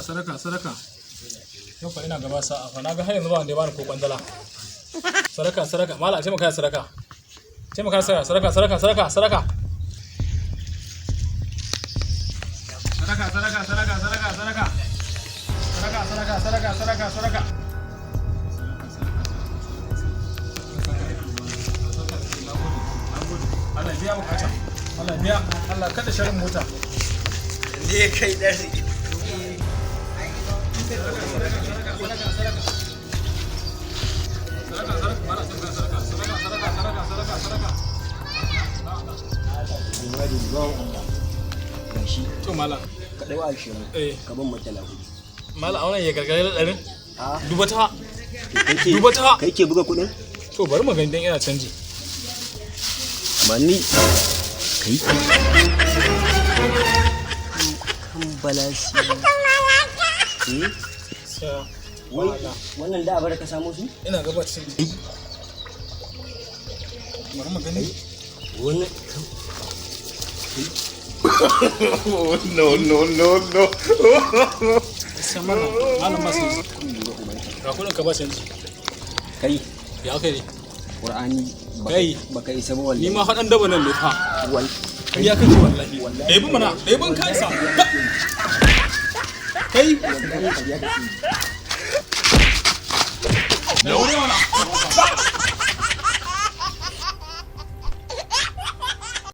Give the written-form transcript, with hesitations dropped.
Sadaka, sadaka, sadaka. Yau fa ina gaba sa'a fa, na ga har yanzu ba wanda ya bani ko kwandala. Sadaka, sadaka, malam, a taimaka da sadaka. Taimaka da sadaka, sadaka, sadaka, sadaka, sadaka. Sadaka, sadaka, sadaka, sadaka, sadaka. Sadaka, sadaka, sadaka, sadaka, sadaka. Allah ya biya bukata. Allah ya biya. Allah kada sharin mota. Ne kai dari. Limadi bawan Allah. Gashi To malam, ka ɗau 20. Eh. Ka ban mutala 4. Malam, a wannan ya gargare da ɗarin. A Duba ta. kai ke Duba ta. Kai ke buga kuɗin? To bari mu gani dan ina canji. Amma ni kai kan balasi. Eh? Sa Wai wannan da abar ka samo su? Ina gaba canji. Bari mu gani. Wannan No, no, no, no. Sai malam, malam ba su. Ga kuɗin ka ba canji. Kai. Ya kai ne. Qur'ani Kai. Baka isa ba wallahi. Ni ma haɗan daba nan ne fa. Wal Ya kake wallahi. Ɗebi mana, ɗebin ka isa. Kai. Wallahi ya kake. Da wuri mana.